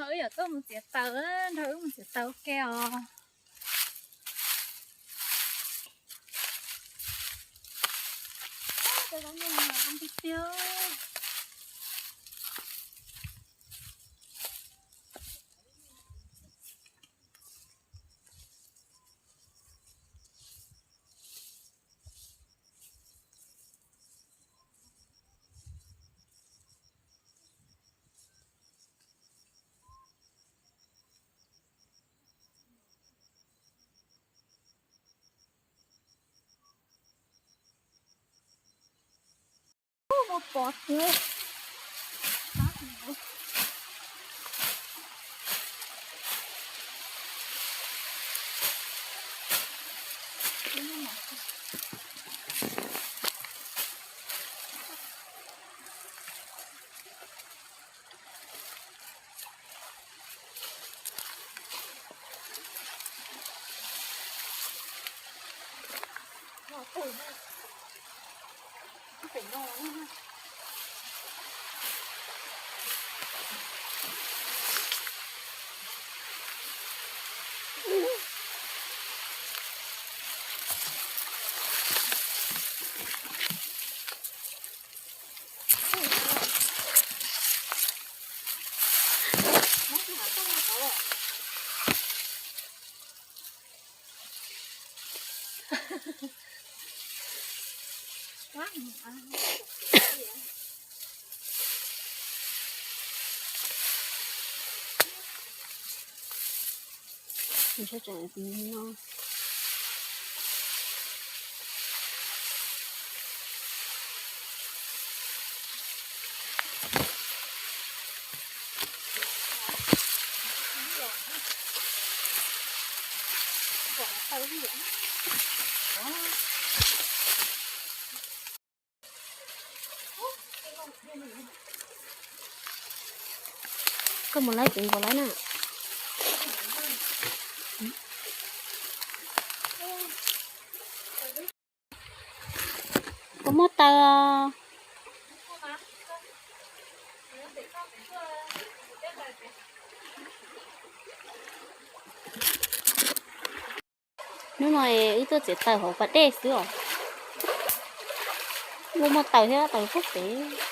Wb yuav tuaj mus txiav taws, nrog wb mus txiav taws ua ke os. Cov zaub nyuj no zoo tiag tiag. Muaj pov thiab. Koj mus laib tus nkaus laib na. Puas muaj taws? Hnub no wb tuaj txiav taws hauv pas dej xwb os. Muaj muaj taws thiab, taws pub pem.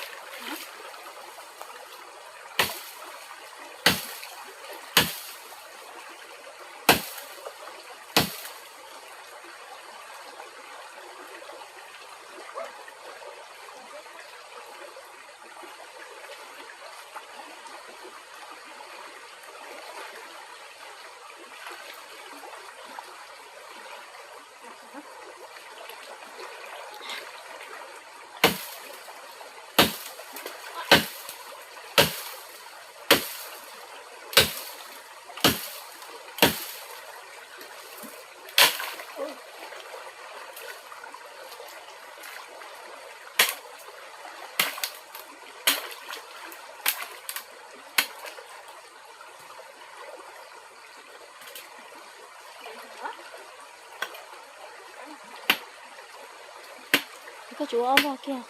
Koj tsis ua ob vog kiag.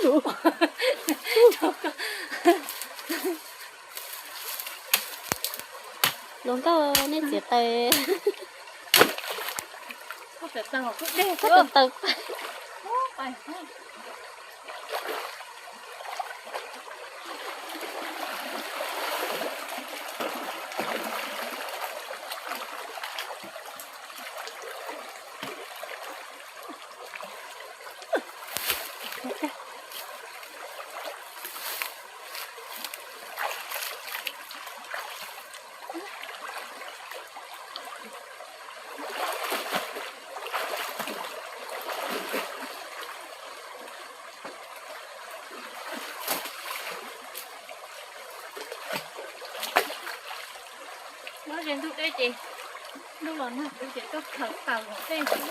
Hluas nkauj, nej txiav taws. Taws taws. Nyob ze ntug dej ces ntuj los nag kuv ces tuaj khaws taws tej xwb.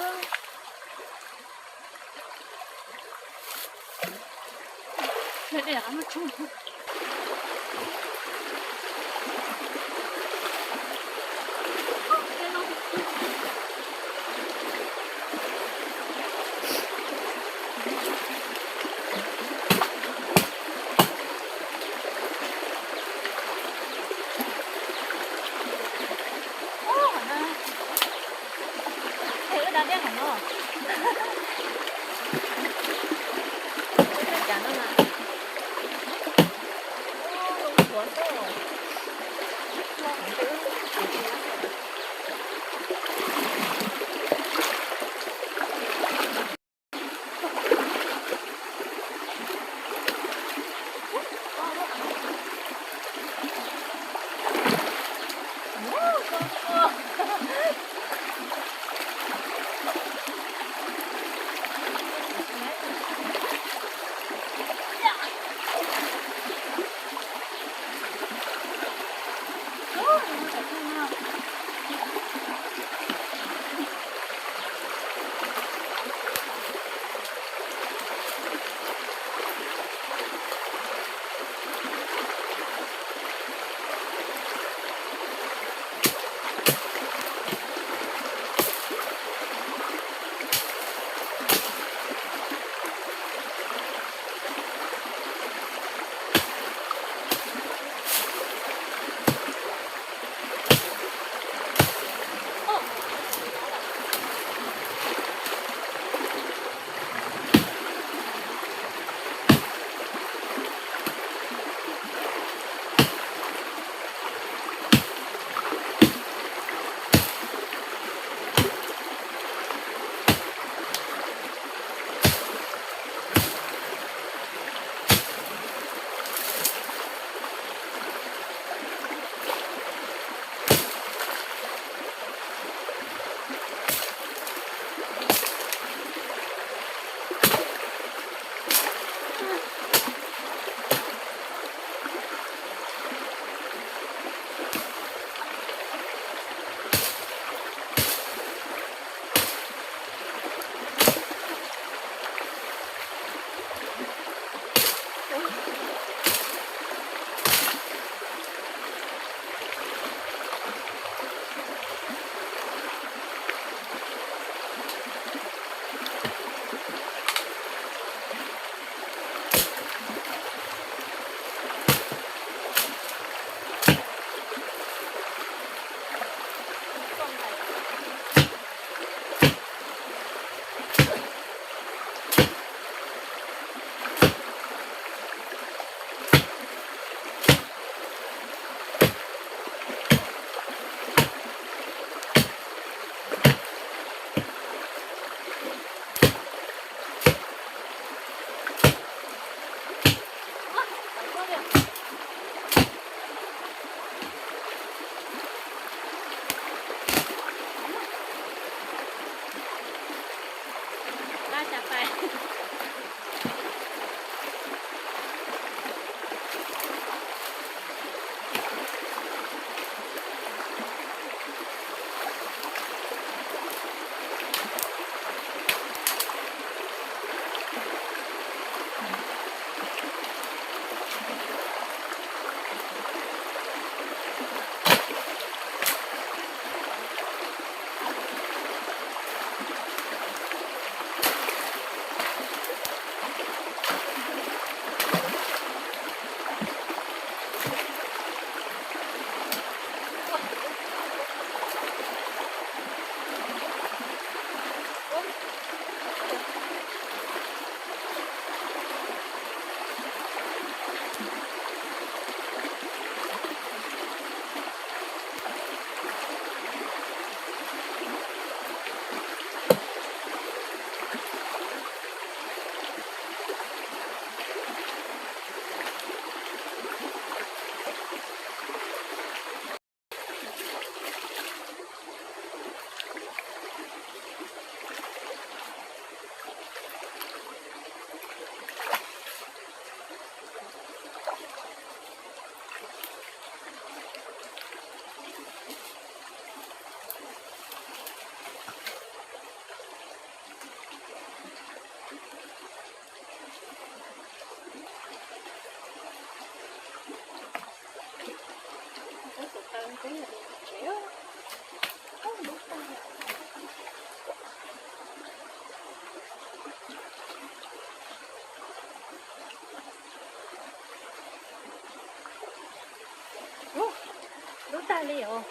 Li os.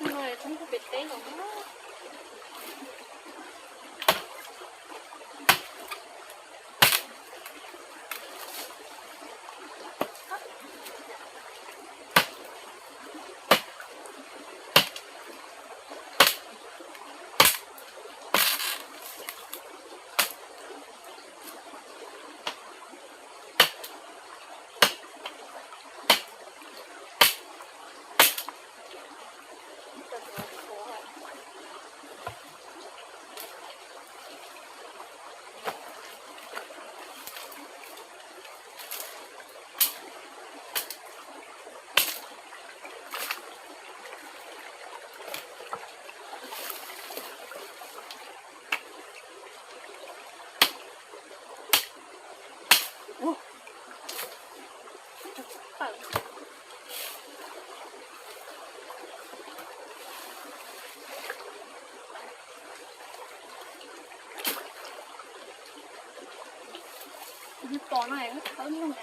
No txhob kuj pem teb los. Pos no thawb no.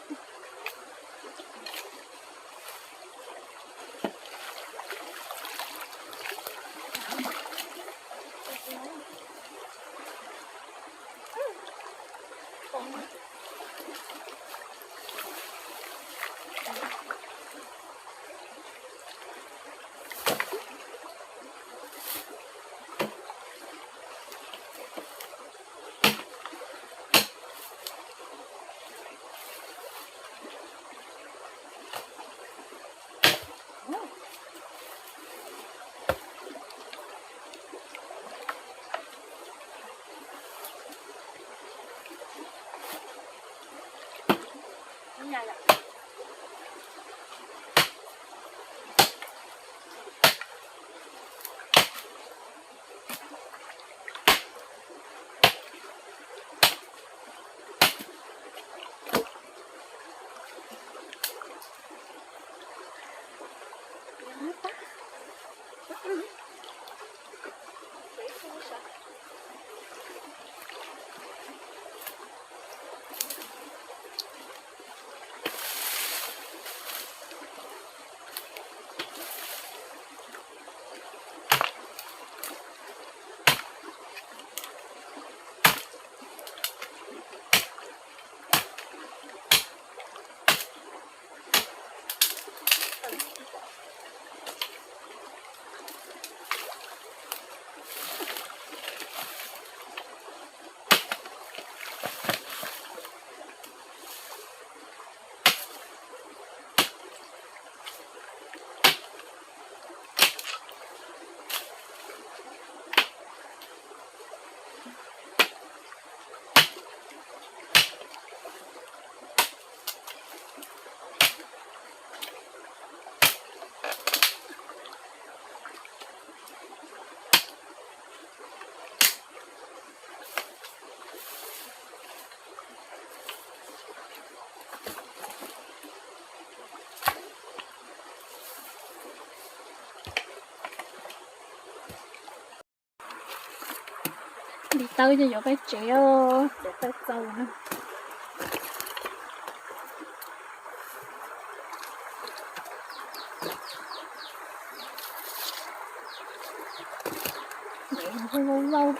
Li tawb ces yuav peb tsev os, tsev tawg txaus na. Lauj lauj.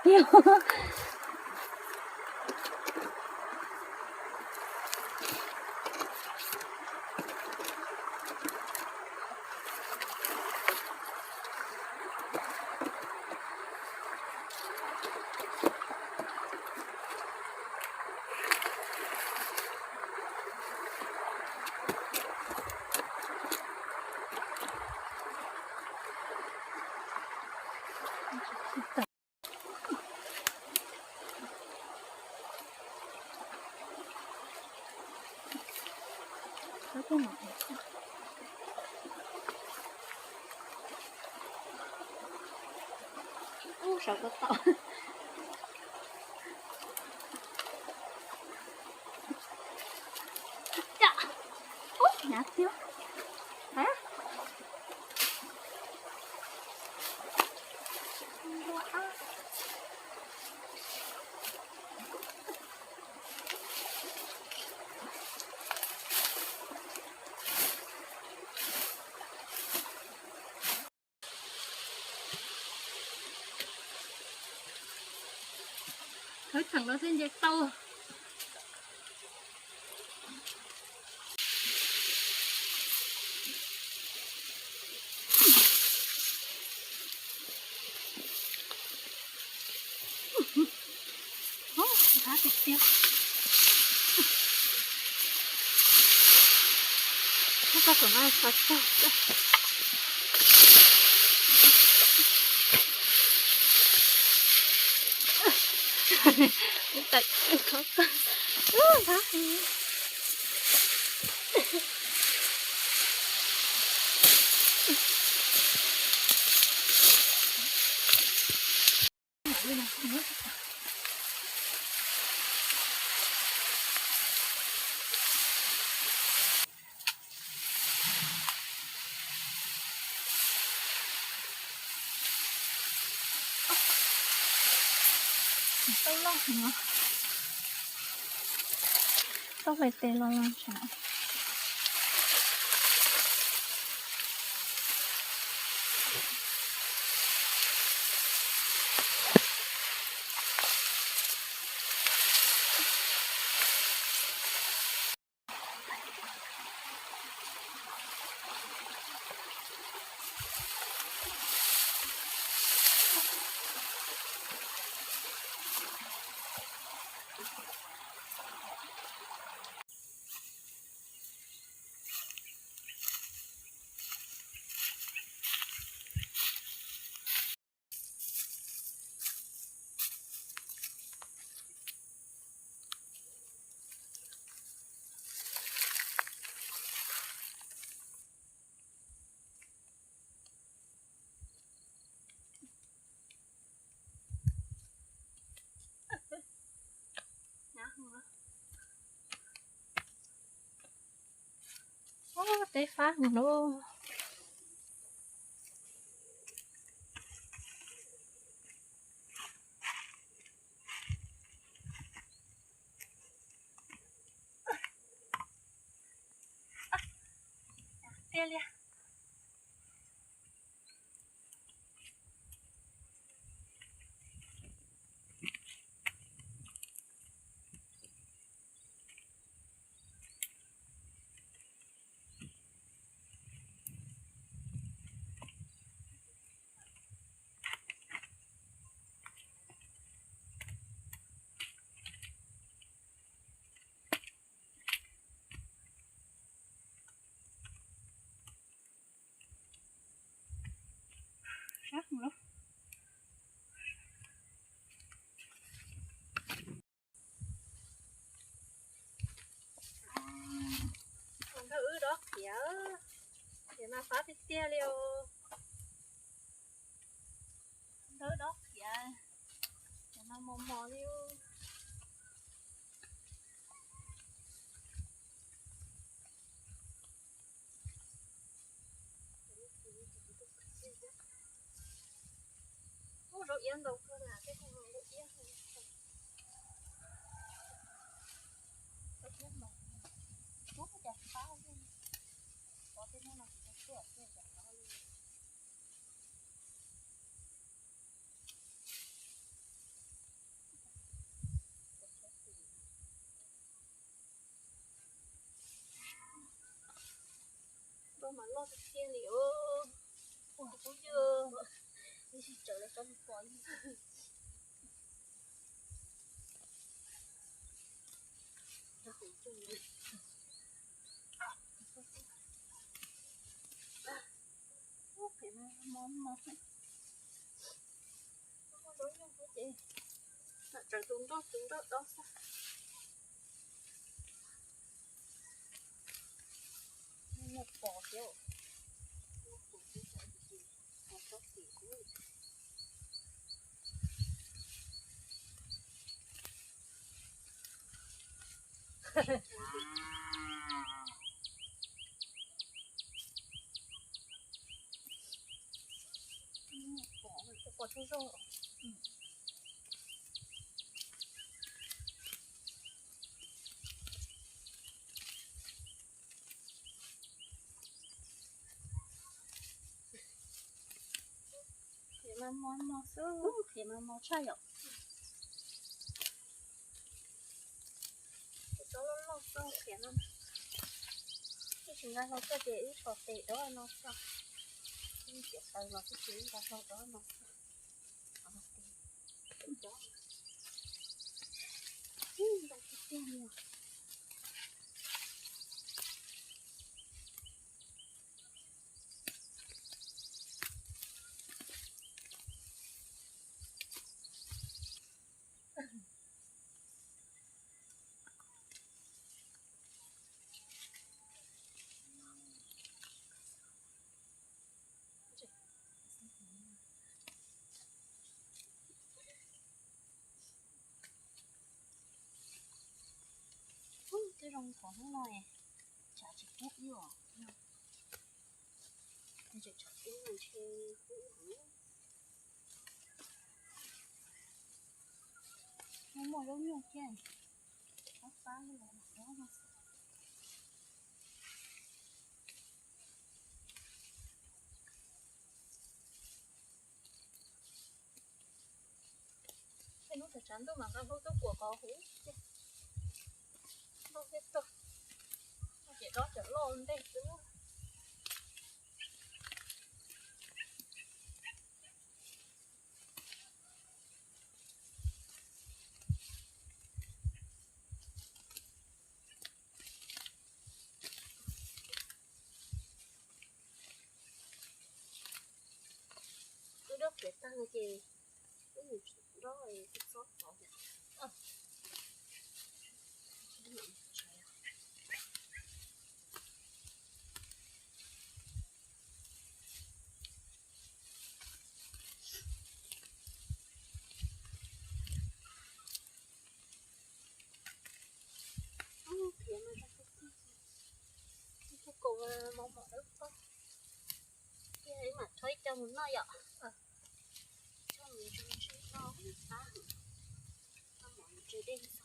tiag. Ub, sawv ko taw. Ub, hnyav tiag. Khawb theem los thiaj nce tau. Ub, hnyav tiag tiag. Ub, koj kom nqa xov tooj. Ub, tawm khov koj. Ub, hnyav. Tau loj heev os. Tau hle tes los los ntshai. Ub, teb fab heev lauj. Tiag li. Sab heev lauj. Tus nthawj wb dob khiav, khiav mas fab tiag tiag li os. Nthawj dob khiav, khiav mas mos mos li os. Ub, zaub iab ntau kawg na, tej zaub iab, zaub iab ntau. Ub, cas fab li, pov tej hnub no tsis tau tuaj, tej cas fab li. Loj tiag tiag li os. Ua kuv ywg, ib sij tsawv los tsob pom. Ub, qhiav mos mos, muaj zaub nyuj thiab ces, tsawv tus nroj tus nroj dob xwb. Muaj pom thiab. Pom, pom tsaug zog. Qhiav mas mos mos xwb, qhiav mas mos tshaj yom. Cov loj loj xwb qhiav no. Wb tsis nqa hlo tuaj ces wb tso tes dob no xwb. Wb tsis taws los wb tsis nqa hlo dob no xwb. Ntau tiag tiag li. Ub, twb zoo qhov hnub no es tshav tsis kub ib os. Tseem tshav kub no ntshe kub heev. Muaj muaj zaub nyuj thiab, pab pab los dob no xwb. Tej hnub tshav tshav ntuj mas nqa hlo tuaj kuam qhov huv tiag. Nplooj thiaj tuag, ces dob cov loj ntej xwb. Wb dob qhiav tag no ces wb mus dob txob txob. Ub, qhiav no, ib tug kaus mos mos dawb paug. Ib mam rho ib co mus noj yom. Rho mus ntsis ntsis noj, qab heev. Noj mov ntsis dej xwb.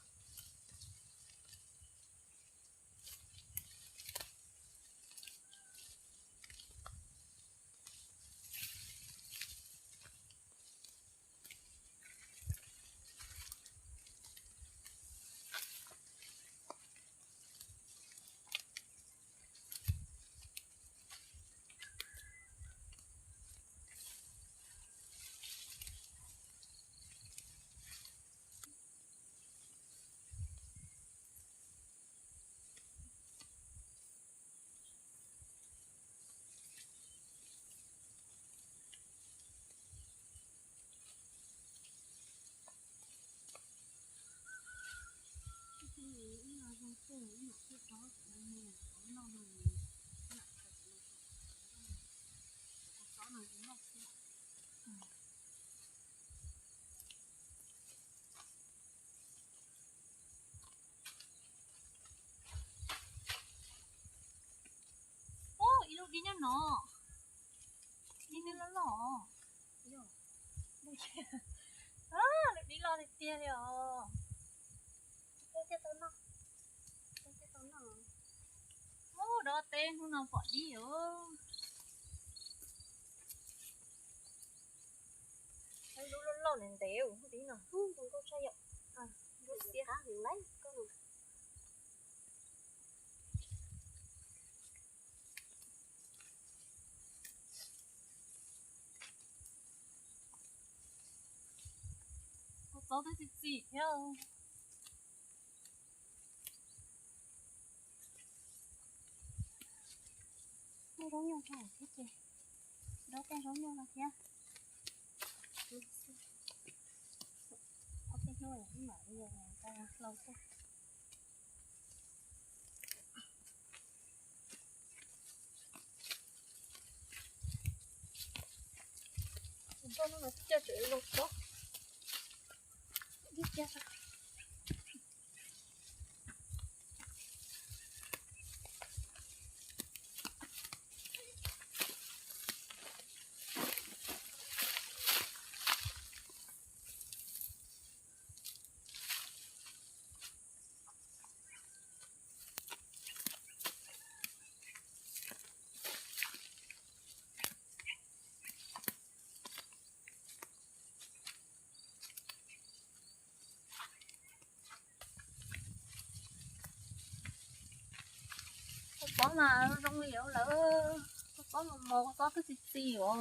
Ub, ib lub dib nyob no. Dib nyob loj loj. Lub dib loj tiag tiag li os. Thiaj tau noj, thiaj tau noj. Ub, dob teb hnub no pom dib os. Lub loj loj ntev ntev, lub dib no zoo nkauj tshaj yom. Lub xiab qab heev lawm koj no. txob twb txi txi thiab. Muaj zaub nyuj rau thiab ces, dob tej zaub nyuj no thiab. Ob peb hnub ib mam li hlau tuaj. Tus ntoj no mas coj tseem zoo tsob. Ib kiag. Koj pob mas zoo li lawm, koj pob mas mos, koj pob twb txi txi os.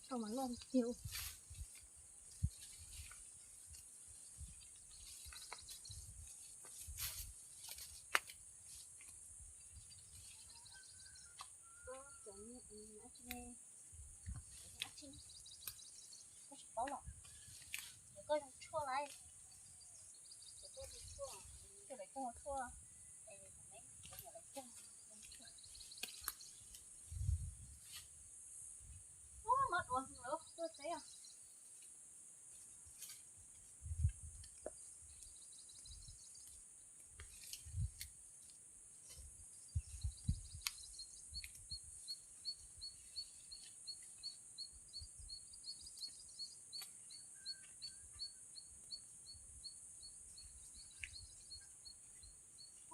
Tau mas loj tiag. Koj tsis paub los, koj zoo tshuaj lawm, koj zoo tshuaj, koj lawv cog tshuaj, ub, mab duav lawv tuaj teb.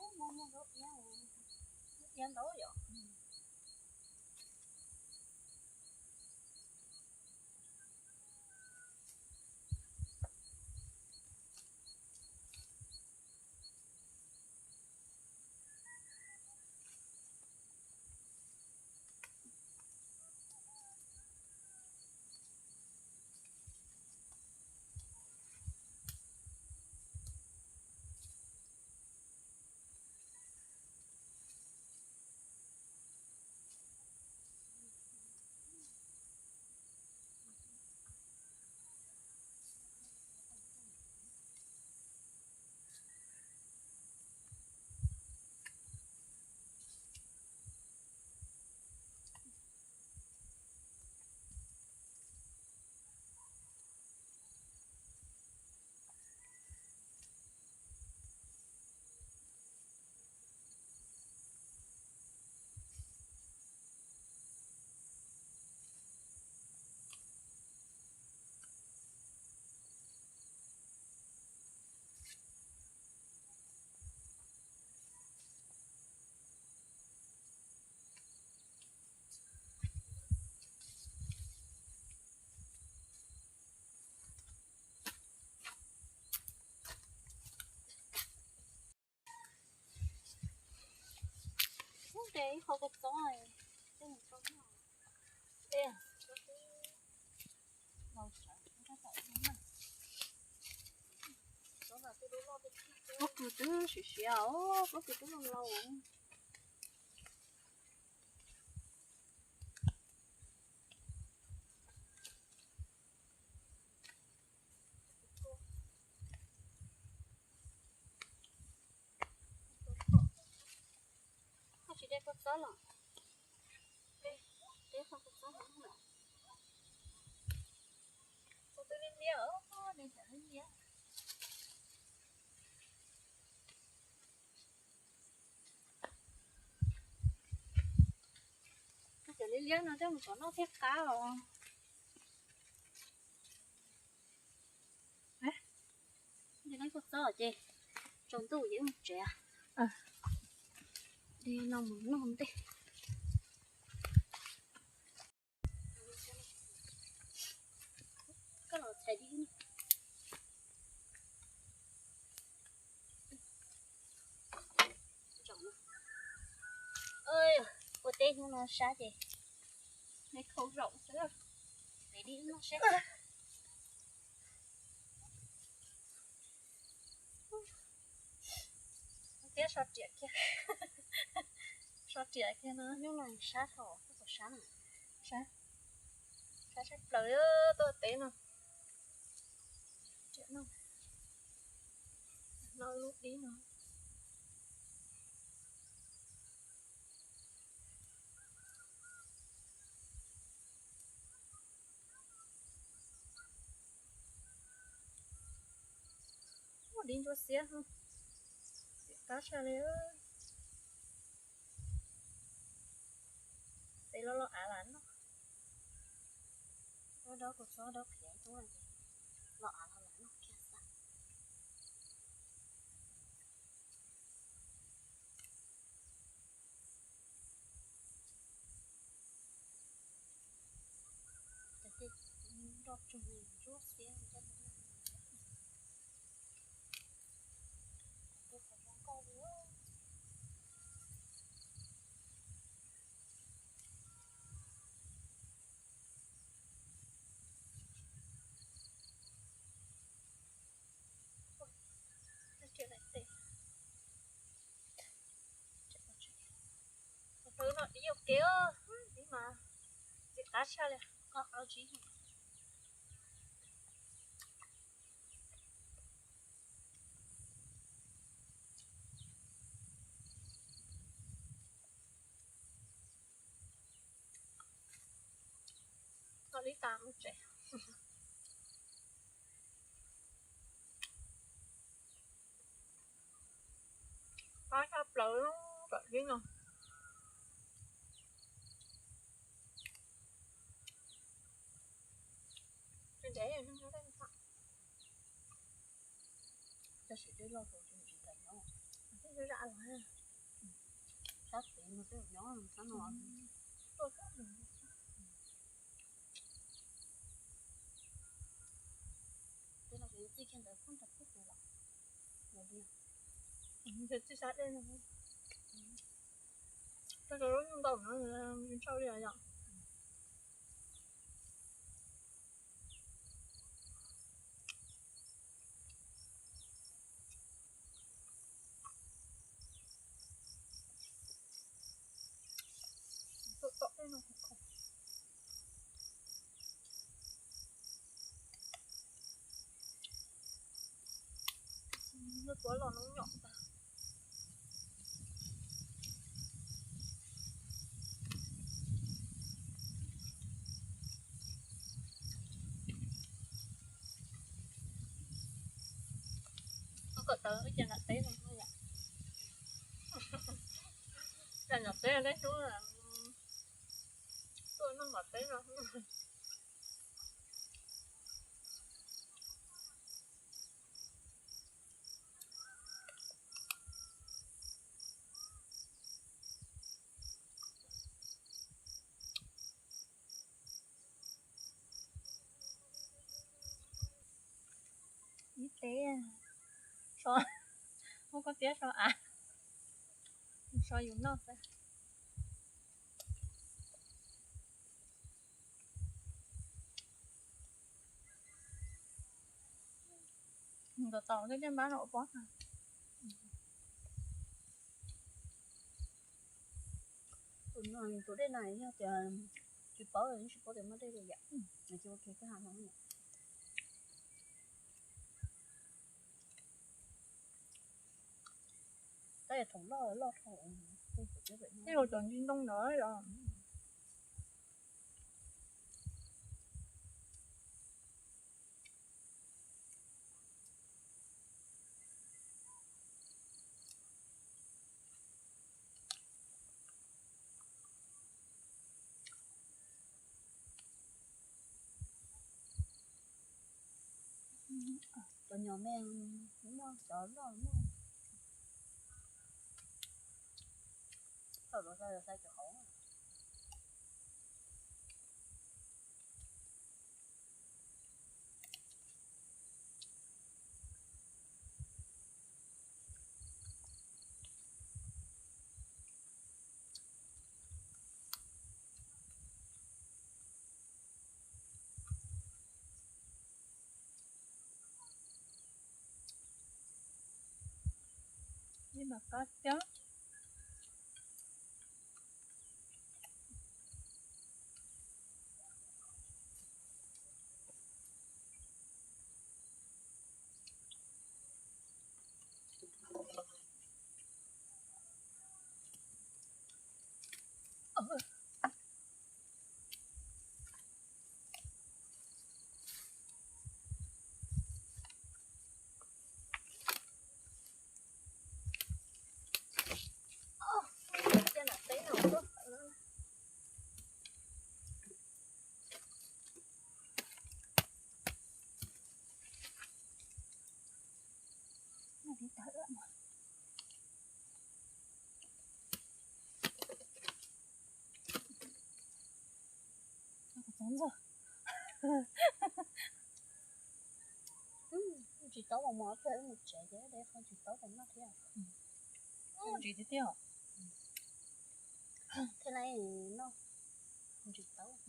Ub, muaj muaj zaub iab, zaub iab ntau yom. Ub, de ib qho kua txob, coj mus rau noj. Pob kws twb siav siav os, pob kws twb laus laus. Koj tsis de kua txob los? De, de kua txob los. Koj twb liab liab os, de cov liab liab. Koj cov liab liab no coj mus kom noj thiaj qab os. De kua txob ces tsaus ntuj ces mus tsev. De no mus noj ntej. Koj los txhais di. Hnub no sab ces me khau zaum xwb. Peb dib noj seb. Thiab so riam kiag. So riam kiag no. Hnub no sab thaum sab na. Sab, sab sab plaws tuaj teb no. Riam no. No lub dib no. Ua dib ntsuab xiab, qab tshaj li. Peb los los av lam noj. Dab dab kuv txhob dab qhiav tub no ces los av los lam noj kiag xwb. Cov tej nroj tsug ntsuab xiab. Kuv qhov zoo nkauj li. Tus hlwb no dib ua ke, dib mas txiv qab tshaj li. Kom dib tas mus tsev. Qab tshaj plaws kom dib no. Tab sis dej loj rau tsis kam nyob. Sab pem no twb nyob sab no. Tej no kuv txij kiag ntawd pub nrog pub pem los. Txij sab dej no. Tej lub nyuj nkaus no ntshaw li yom. Lub tuav los noo nyom tas. Koj kawm tawv wb cia nram teb no yom. Cia nram teb no, teb hnub tuaj noj nram teb no. Ib teb, so, muab koj tiab so av, so yus noj xwb. Nkaus tau tej npab no ua pob. Tus dej no yog tias tsis paub, tsis paub tias muaj dej li yam. Ua ke kwj ha no. Tab thaum loj loj dhau. Tej ua cov ntsis ntoo ntawd los. Cov nyuam me muaj cov loj muaj. Thaum los xav xav cov hauv. Tib mas qab cab. Tsis taub mas mus pem mus tsev ces de qhov tsis taub kom noj thiab. Ntsis tiag tiag. Thiaj li noj tsis taub.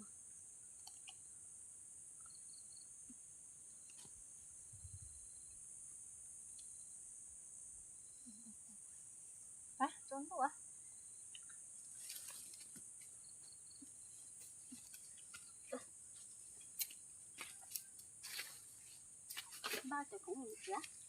Tso ntuj. Npaj ces kuv mus txiav.